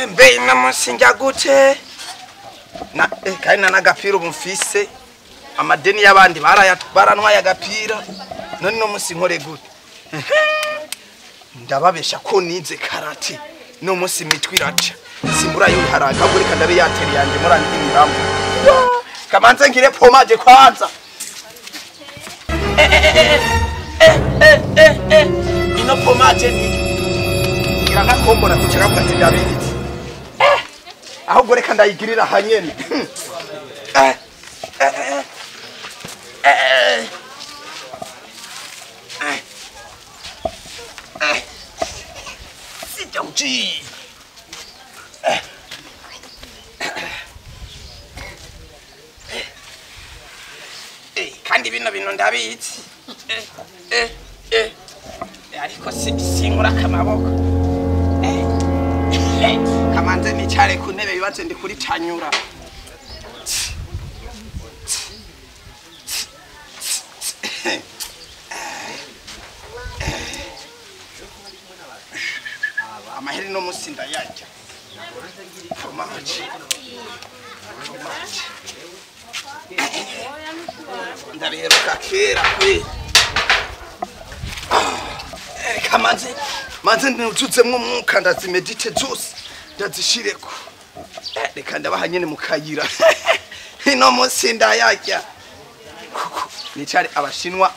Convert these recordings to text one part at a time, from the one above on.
Mbe namunsi njya gute na kandi nanagapira ubu mfise amadeni y'abandi barantwaye agapira none no munsi nkore gute ndababesha ko nize karate no munsi mitwe iraca simbura y'uharaka ahubwo reka ndabe yateri yanje murandimiramo kamanze ngire pomaje kwanza ino pomaje ni iranakombora kugira ngo ati ndabizi ahubwo reka ndayigirira hanyene Sijauji kandi bino bintu ndabizi ariko sinkura akamaboko kamanze nicare ku ntebe bibaze ndi kuri tanyura amaheri no musi ndayarya fromage fromage ndabiheruka kera kwe kamanze manze nuzuzemwo umwuka ndazimedite zose ndazishireko reka ndabaha nyene mu kayira ino musi ndayarya nicare abashinwa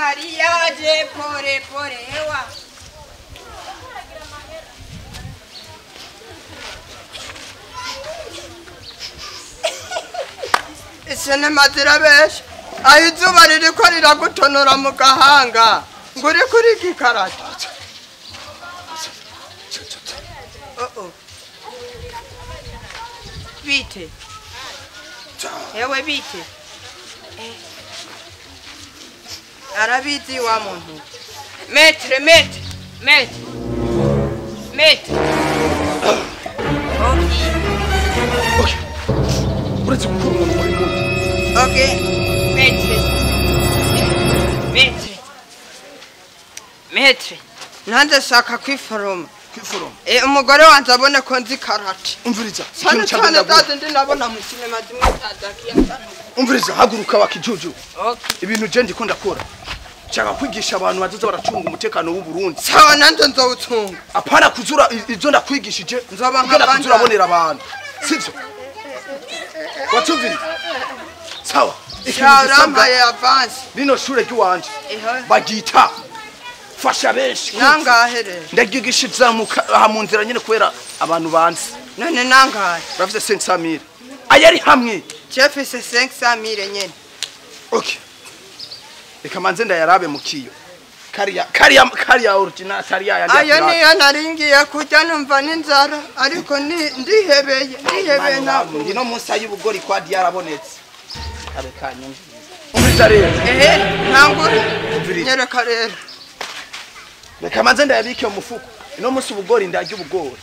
Maria pore pore ewa Isinema zirabesha aho izuba ririko riragutonora mu gahanga ngo uri kuri iki karate bite ewe bite arabizi wa muntu metre metre metre metre okay uretse gukura umuntu muri muntu okay metre metre metre nanze shaka kwiforoma kwiforoma umugore wanje abone ko nzi karate umviriza cyane cyane daze ndi nabona mu sinema zimwe zadakiya. Umviriza haguruka wakijuju. Okay. Ibintu je ndiko ndakora. Nshaka kwigisha abantu bazoza baracunga umutekano w'u Burundi. Sawa nanje nzowucunga. Apana kuzura ivyo ndakwigishije nzoba nka kuzura abonera abantu. Sivyo? Watumviriza? Sawa. Ikintu avance. Rino shure ry'uwanje. Bagita fasha benshi. Nangahe rero? Ndagigishiriza mu nzira nyene kwera abantu banzi. None nangahe? Bafite 500,000. Ayari hamwe. Chef se 500,000 nyene. Okay. Reka manze ndayarabe mu kiyo. Kariya kariya kariya original kariya yandi. Ayo niyo naringiye kujya numva n'inzara ariko ndihebeye ndihebeye ntabwo. Ndino munsi y'ubugori kwa yarabonetse. Abe kanyumva. Umviriza rero. Ntangure. Nyereka rero. Reka manze ndayabike mu mufuko. Ino munsi ubugori ndarya ubugori.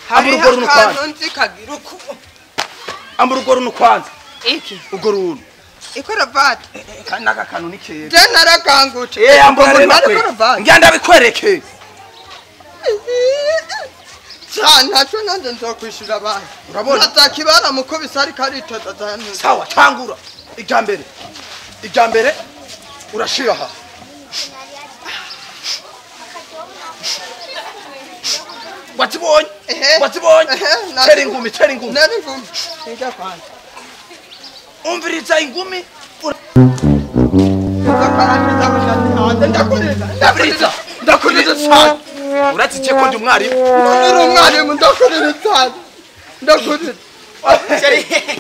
Hari akantu nzi kagira uku. Ambura urwo runtu kwanza. Iki? Urwo runtu. Ikoravati. Kandi naka kantu ni kera. Je narakangutse. Ambura rero. Ngira ndabikwereke. Cyane ntacyo nanjye nzokwishura abantu. Urabona? Ntakibara mukubise ariko aritoza. Sawa tangura. Ijya mbere. Ijya mbere urashira aha. Watibonye? Watibonye? Tera ingumi, tera ingumi. Nari ingumi. Njya kwanza. Umviriza ingumi. Ndakurira. Ndakurira. Ndakurira cyane. Uratse ko ndi umwarimu. Uri umwarimu ndakurira cyane. Ndakurira.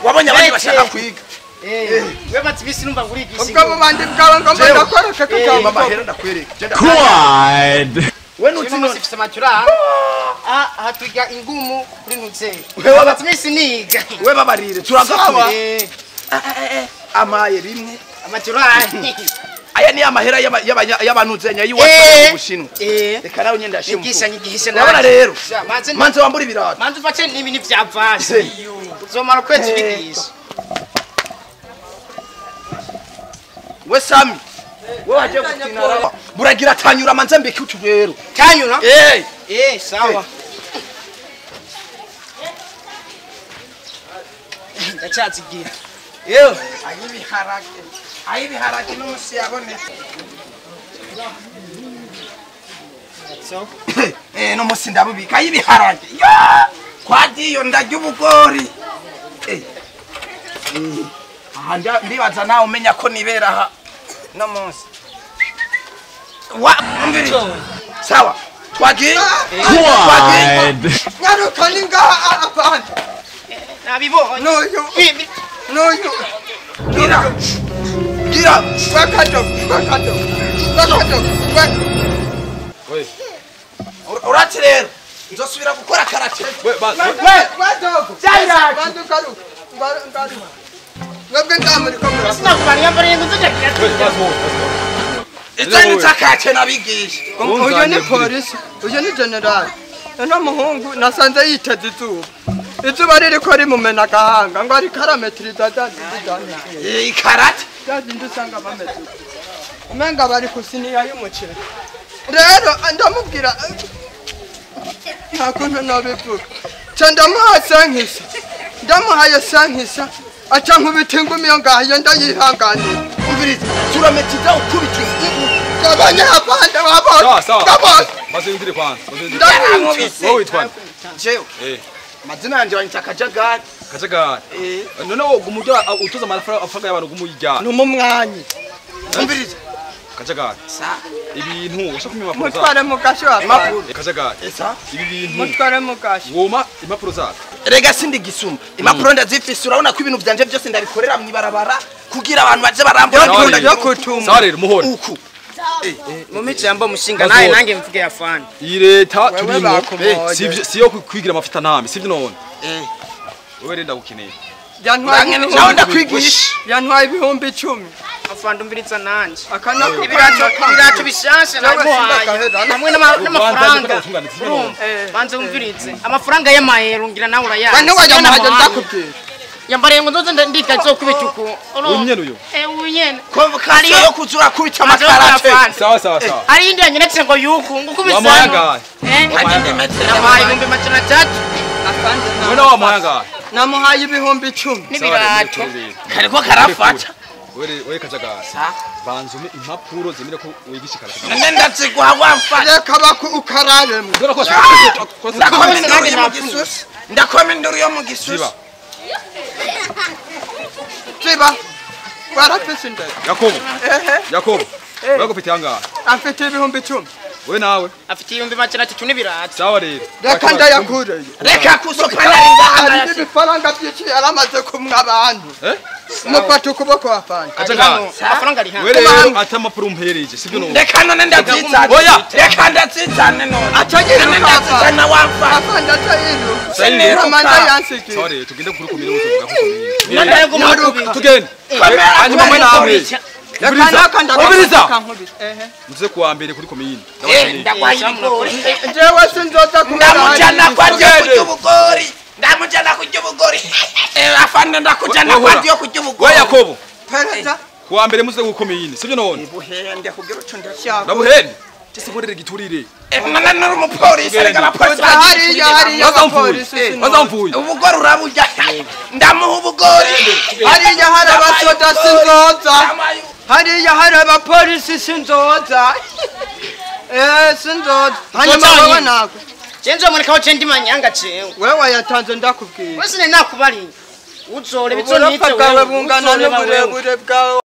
Wabonye abandi bashaka kwiga. We matibisi numva ngurigisha. Ubwo mu bandi bwawe ngo ndakwereka kagamba. Mama hera ndakwereka. Quad. We nuti no sifise matura. Ah hatuga ingumu kuri nutse. Wewe matibisi niga. We babarire turagakuye. Amaye rimwe amatura. Aya ni amahera y'abanuzenya y'iwacu mu Bushinwa. Reka nawe nyenda shimwe. Nyigisha nyigisha. Urabona rero. Manze wambura ibirato. Manze ufate nibi ni vyavashe. Uzomara kwezi bigisha. We Sami. We waje gutinara. Buragira tanyura manze mbiki utu rero. Tanyura? Eh, sawa. Ndacyatsigira. Yewe, ayibiharage. Ayibiharage n'umusi yabonetse. So, no musi ndabubika ayibiharage. Ya! Kwadiyo ndarya ubugori. Aha ndibaza nawe umenya ko nibera aha no munsi. Wa mbiri. Sawa. Twagiye. Twagiye. Nyaruka ningaha apana. Nabibonye. N'uyu. N'uyu. Gira. Gira. Wakato. Wakato. Wakato. We. Urati rero. Nzosubira gukora karate. We ba. We, wadogo. Bandu karuka. Ngaruka. Mwebwe ndamuri ko murasa. Sinakubariye mbere ngo nzojya. We bazo. Izo ni zakate nabigisha. Uyu ni polisi, uyu ni general. Uno muhungu nasanze yiteze izuba. Izuba ririko rimumena agahanga ngo ariko arametiriza dada. Ikarate. Byazindi usanga bameze. Umenga bari kusiniya y'umuceri. Rero ndamubwira nta kuntu nabivuga. Ca ndamuha sankisa. Ndamuhaye sankisa. Aca nkubita ingumi yo ngaho ndayihanganira. Umviriza turametiza ukubita. Gabanya apande wabona. Sawa sawa. Gabanya. Maze windire kwanza. Ndamubise. Wowe witwa? Jewe. Amazina yanje banyita Kajagari. Kajagari. None wowe gumujya utuza amafaranga y'abantu gumujya. Numumwanyi. Umviriza. Kajagari. Sa. Ibintu ushaka kumenya impapuro zawe. Mutware mu gasho Impapuro. Kajagari. Esa. Ibi bintu. Mutware mu gasho. Woma impapuro zawe. Rega sindi gisuma. Impapuro ndazifise urabona ko ibintu byanje byose ndabikorera mu ibarabara kugira abantu baje barambura yo kutuma. Sawa rero muhore. Uku. Mu mijambo mushinga naye nange mvuge ya fani. Iyi leta turimo sivyo siyo kwigira amafita ntame sivyo none. Wewe renda gukeneye. Yantwaye nawe ndakwigisha. Yantwaye 10,000. Afande umviriza nanje. Akanako ibirato bishasha namuhaye. Hamwe n'amafaranga. Banze umvirize. Amafaranga y'amahero ngira nawe urayazi. Bane wayamuhaye ndakubwira. Yambariye ngo nzoze ndika nzokubita uku. Unyene uyo. Unyene. Convocation yo kuzura kubita amakarate. Sawa sawa sawa. Ari indi yanyeretse ngo yuku ngukubisa. Wamuhaye angahe? Namuhaye 300,000. Afande. Wewe nawe wamuhaye angahe? Namuhaye 10,000. N'ibirato. Kariko karafata. Wewe Kajagari. Banzume impapuro zemere ko wigisha karate. None ndaziguha wamfata. Reka baku ukararemwe. Ndakoma induru yo mu gisusu. Ndakoma induru yo mu gisusu. Ziba. Warafise indero. Yakobo. Yakobo. Wewe ufite angahe? Afite 10,000. Wewe nawe? Afite 300,000 n'ibirato. Sawa rero. Reka ndayakureye. Reka kusopana ingaha. Ibifaranga byinshi yaramaze kumwa abantu. Mufata ukuboko afande. Kajagari. Amafaranga ari hano. Wewe rero atamapuro umpereje sivyo none. Reka none ndazizana. Oya. Reka ndazizane none. Acagira ndazizana wamfata. Afande acayiru. Amanda yansigiye. Sawa rero tugende kuri komine uzovuga ko komine. Tugende. Hanyuma mwe nawe. Umviriza. Muze kuwa mbere kuri komine. Ndagwaye ibigori. Jewe sinzoza kubera. Ndamujana kwa kurya ubugori. Ndamujana kurya ubugori. Afande ndakujana kwa ryo kurya ubugori. We Yakobo. Pereza. Kuwa mbere muze ku komine. Sivyo none? Ibuhende kugira uco ndashaka. Ndabuhende. Cese nkorere giturire. Nana nuri umupolisi ariko abapolisi hariya hariya abapolisi. Bazamvuye. Ubugori uraburya. Ndamuha ubugori. Hariya hari abasoda sinzoza. Hariya hari abapolisi sinzoza. Sinzoza. Hanyuma wewe nawe. Jenzo mureka ho cendi manyanga cewe. Wewe yatanze ndakubwiye. Wese nakubariye. Uzore bizonitse wewe. Ubuganga bungana n'uburebure bwawe.